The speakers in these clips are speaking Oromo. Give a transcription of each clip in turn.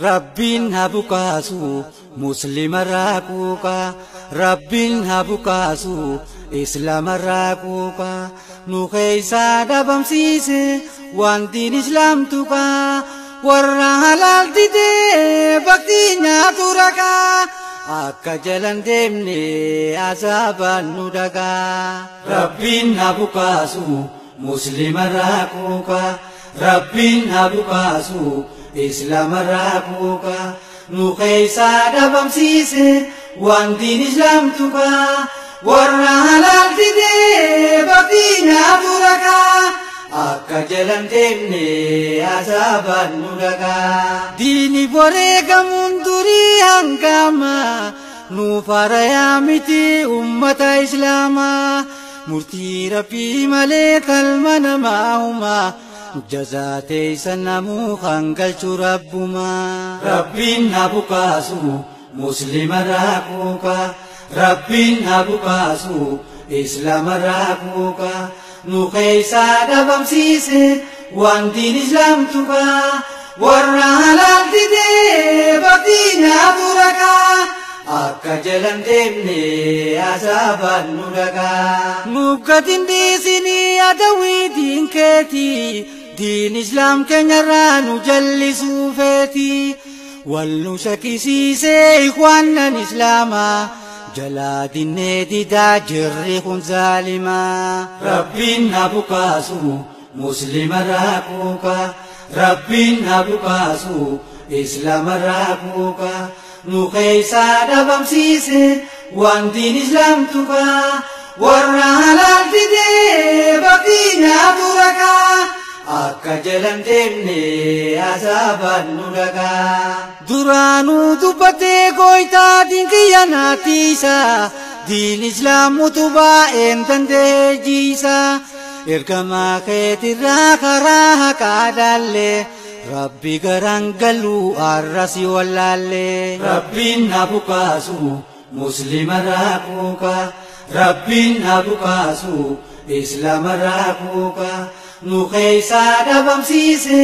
Rabbiin haa bukaasu muslimarraa quuqaa, Rabbiin haa bukaasu islaamarraa quuqaa. Nu keessaa dhabamsiise waan diin islaam tuqaa, warra halaal didee baktii nyaatu rakaa. Akka jalan deemne azaabaan nu dhagaa. Rabbiin haa bukaasu muslimarraa quuqaa, Rabbiin haa bukaasu islaamarraa quuqaa. Nu keessaa dhabamsiise waan diin islaam tuqaa, warra halaal didee baktii nyaatu rakaa. Akka jalan deemne azaabaan nu dhagaa. Diini wareegamuun durii hangama nuuf harayaa miti ummata islaamaa. Murtii rabbii malee kalma namaa humaa, jazaa teessan namuu kan galchu rabbumaa. Rabbiin haa bukaasu muslimarraa quuqaa, Rabbiin haa bukaasu islaamarraa quuqaa. Nu keessaa dhabamsiise waan diin islaam tuqaa, warra halaal didee baktii nyaatu rakaa. Akka jalan deemne azaabaan nu dhagaa. Nuuf gatiin dhiisinii adawwii diin keetii, diin islaam keenyarraa nu jallisuu feetii. Wal nu shakkisiisee ikhwaanan islaamaa, jalaa dinnee didaa jirri kun zaalimaa. Rabbiin haa bukaasu muslimarraa quuqaa, Rabbiin haa bukaasu islaamarraa quuqaa. Nu keessaa dhabamsiise waan diin islaam tuqaa, warra halaal didee baktii nyaatu rakaa. Akka jalan deemne azaabaan nu dhagaa. Duraanuu dubbatee gooytaa dinkiyya naatiisa, diin islaam utubaa een danda'ee jiisa. Ergamaa keetirraa karaa haqaa dhaallee, Rabbi garaan galuu arrasi wallaallee. Rabbiin haa bukaasu muslimarraa quuqaa, Rabbiin haa bukaasu islaamarraa quuqaa. Nu keessaa dhabamsiise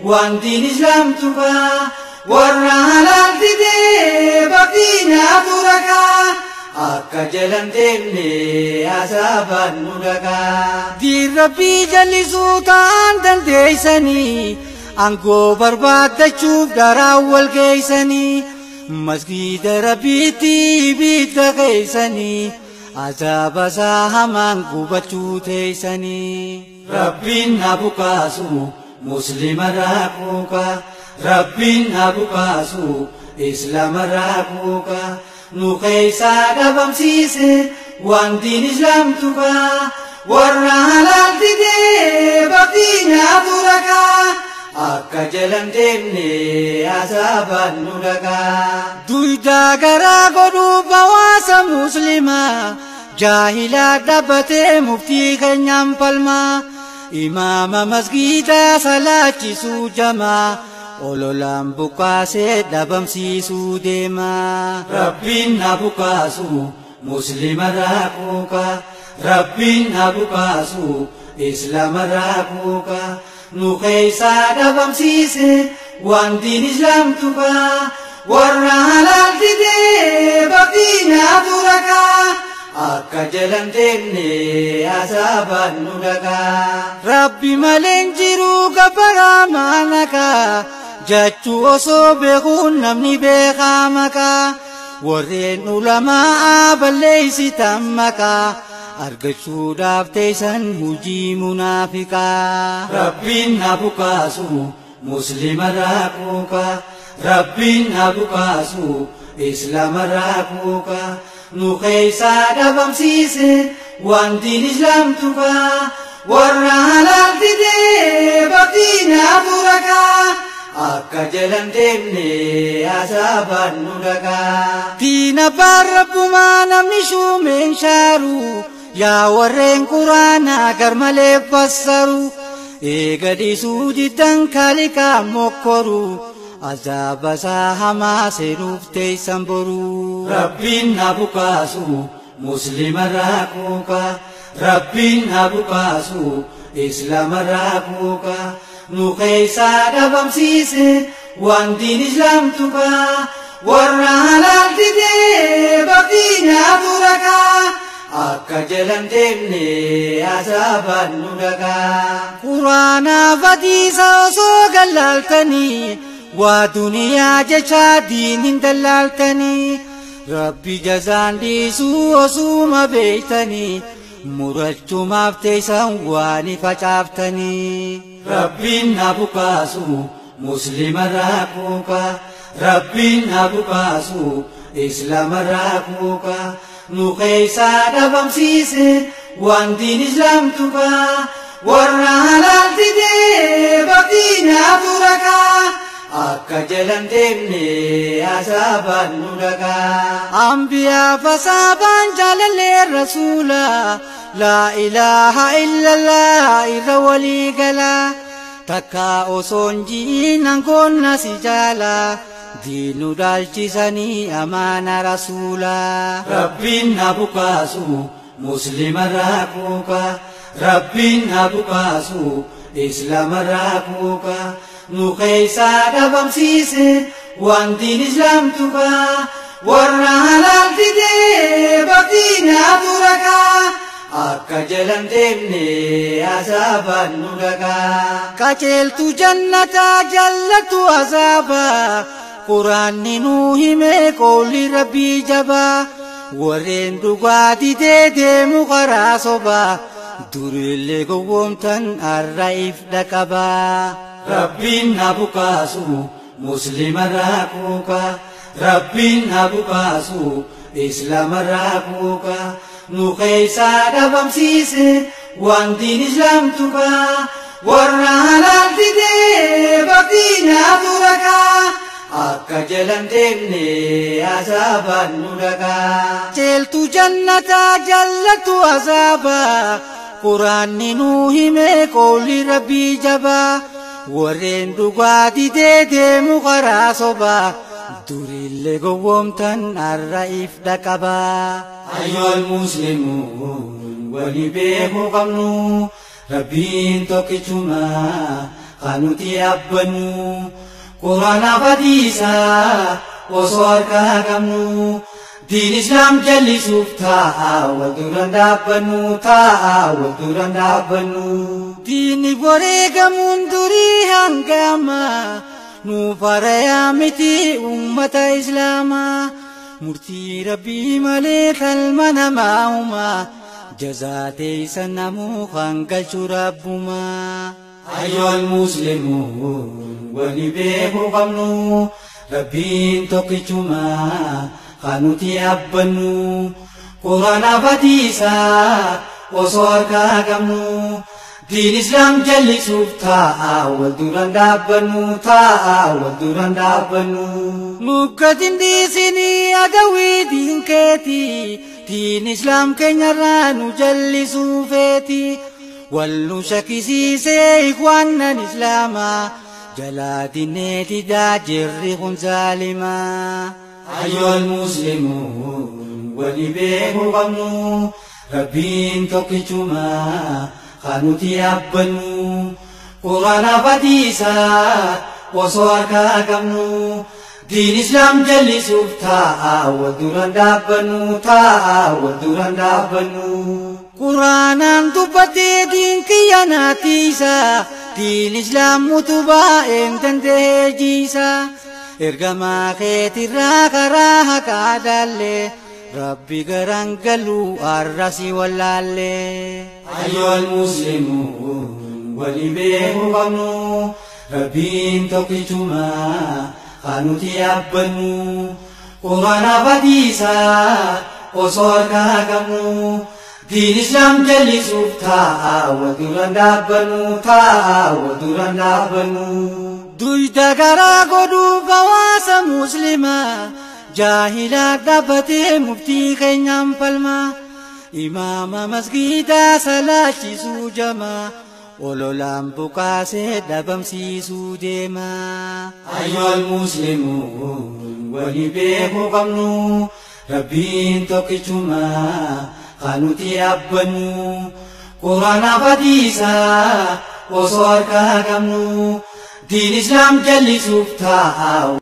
waan diin islaam tuqaa, warra halaal didee baktii nyaatu rakaa. Akka jalan deemne azaabaan nu dhagaa. Diin rabbii jallisuu ta'an dandeessanii, aangoo barbaaddachuuf daraa wal geessanii. Masgiida rabbiitti ibidda geessanii, azaaba isaa hamaan gubachuu teessanii. Rabbiin haa bukaasu muslimarraa quuqaa, Rabbiin haa bukaasu islaamarraa quuqaa. Nu keessaa dhabamsiise waan diin islaam tuqaa, warra halaal didee baktii nyaatu rakaa. Akka jalan deemne azaabaan nu dhagaa. Duydaa garaa godhuuf hawaasa muslimaa, jaahilaa dhaabbatee muftii keenyaan falmaa. Imaama masgiidaa salaachisuu jamaa, ololaan bukaasee dhabamsiisuu deemaa. Rabbiin haa bukaasu muslimarraa quuqaa, Rabbiin haa bukaasu islaamarraa quuqaa. Nu keessaa dhabamsiise waan diin islaam tuqaa, warra halaal didee baktii nyaatu rakaa. Akka jalan deemne azaabaan nu dhagaa. Rabbi malee hin jiru gabbaraa maanakaa, jechuu osoo beekuun namni beekaa maqaa. Warreen ulamaa balleessitan maqaa, argachuudhaaf teessan hojii munaafiqaa. Rabbiin haa bukaasu muslimarraa quuqaa, Rabbiin haa bukaasu islaamarraa quuqaa. Nu keessaa dhabamsiise waan diin islaam tuqaa, warra halaal didee baktii nyaatu rakaa. Akka jalan deemne azaabaan nu dhagaa. Diin abbaan rabbumaa namni shuumeen shaaru, yaa warreen quraanaa garmalee fassaru. Eega dhiisuu diddan kaaliqaa mokkoru, azaaba isaa hamaa seenuuf teessan boru. Rabbiin haa bukaasu muslimarraa quuqaa, Rabbiin haa bukaasu islaamarraa quuqaa. Nu keessaa dhabamsiise Waan diin islaam tuqaa warra halaal didee baktii nyaatu rakaa akka jalan deemne azaabaan nu dhagaa. Quraanaaf hadiisa osoo gallaaltanii waa duniyaa jecha diin hin dallaaltanii Rabbi jazaan dhiisuu osuma beektanii murachumaaf teessan waan facaaftanii. Rabbiin na bukaasu muslimarraa kuuka Rabbiin na bukaasu islaamarraa kuuka nu keessaa dhabamsiise waan diin islaam tuqaa warra halaal didee baktii nyaatu rakaa akka jalan deemne azaabaan nu dhagaa. Ambiyaa fasaabaan jaalallee rasuula laa ilaaha illallah irra walii galaa. Takka osoon jiinan konna si jaala diinu dhaalchisanii amaana rasuula. Rabbiin na bukaasu muslimarraa kuuka Rabbiin na bukaasu islaamarraa kuuka nu keessaa dhabamsiise waan diin islaam tuqaa warra halaal didee baktii nyaatu rakaa akka jalan deemne azaabaan nu dhagaa. Qajeeltu jannataa jallatu azaabaa quraanni nuu hime qolli rabbii jabaa warreen dhugaa didee deemu karaa sobaa durillee gowwoomtan har'a if dhaqabaa. Rabbiin na bukaasu muslimarraa kuuka Rabbiin na bukaasu islaamarraa kuuka nu keessaa dhabamsiise waan diin islaam tuqaa warra halaal didee baktii nyaatu rakaa akka jalan deemne azaabaan nu dhagaa. Ceeltu jannataa jallatu azaabaa quraanni nuu hime qolli rabbii jabaa warreen dhugaa didee deemu karaa sobaa durillee gowwoomtan har'a if dhaqabaa. Ayyuhal muslimuun wali beekuu qabnu Rabbiin tokkichuma kan nuti abbannu Quraanaaf hadiisa osoo harkaa qabnu diin islaam jallisuuf taa'a wal duran dhaabbannu taa'a wal duran dhaabbannu. Diinni wareegamuun durii hangama nu farayaa miti ummata islaamaa murtii rabbii malee qalma namaa uumaa jazaa teessan namuu kan galchu rabbumaa. Ayyuhal muslimuun wali beekuu qabnu Rabbiin tokkichuma kan nuti abbannu Quraanaaf hadiisa osoo harkaa qabnu diin islaam jallisuuf taa'a wal duran dhaabbannu taa'a wal duran dhaabbannu. Mukkatiin dhiisinii adawii diin keetii diin islaam keenyarraa nu jallisuu feeti wal nu shakkisiisee ikhwaanan islaamaa jalaa dinnee didaa jirri kun zaalimaa. Ayyuhal muslimuun wali beekuu qabnu Rabbiin tokkichuma kan nuti abbannu Quraanaaf hadiisa osoo harkaa qabnu diin islaam jallisuuf taa'a wal duran dhaabbannu taa'a wal duran dhaabbannu. Quraanaan dubbatee diin kiyya naatiisa diin islaam utubaa een danda'ee jiisa ergamaa keetirraa karaa haqaa daallee Rabbi garaan galuu har'a si wallaallee. Ayyuhal muslimuun wali beekuu qabnu Rabbiin tokkichuma kan nuti abbannu Quraanaaf hadiisa osoo harkaa qabnu diin islaam jallisuuf taa'a wal duran dhaabbannu taa'a wal duran dhaabbannu. Duyda garaa godhuuf hawaasa muslimaa jaahilaa dhaabbatee muftii keenyaan falmaa imaama masgiidaa salaachisuu jamaa ololaan buqaasee dhabamsiisuu deemaa. Ayyuhal muslimuun wali beekuu qabnu Rabbiin tokkichuma kan nuti abbannu Quraanaaf hadiisa osoo harkaa qabnu Diin Islaam jallisuuf taa'a.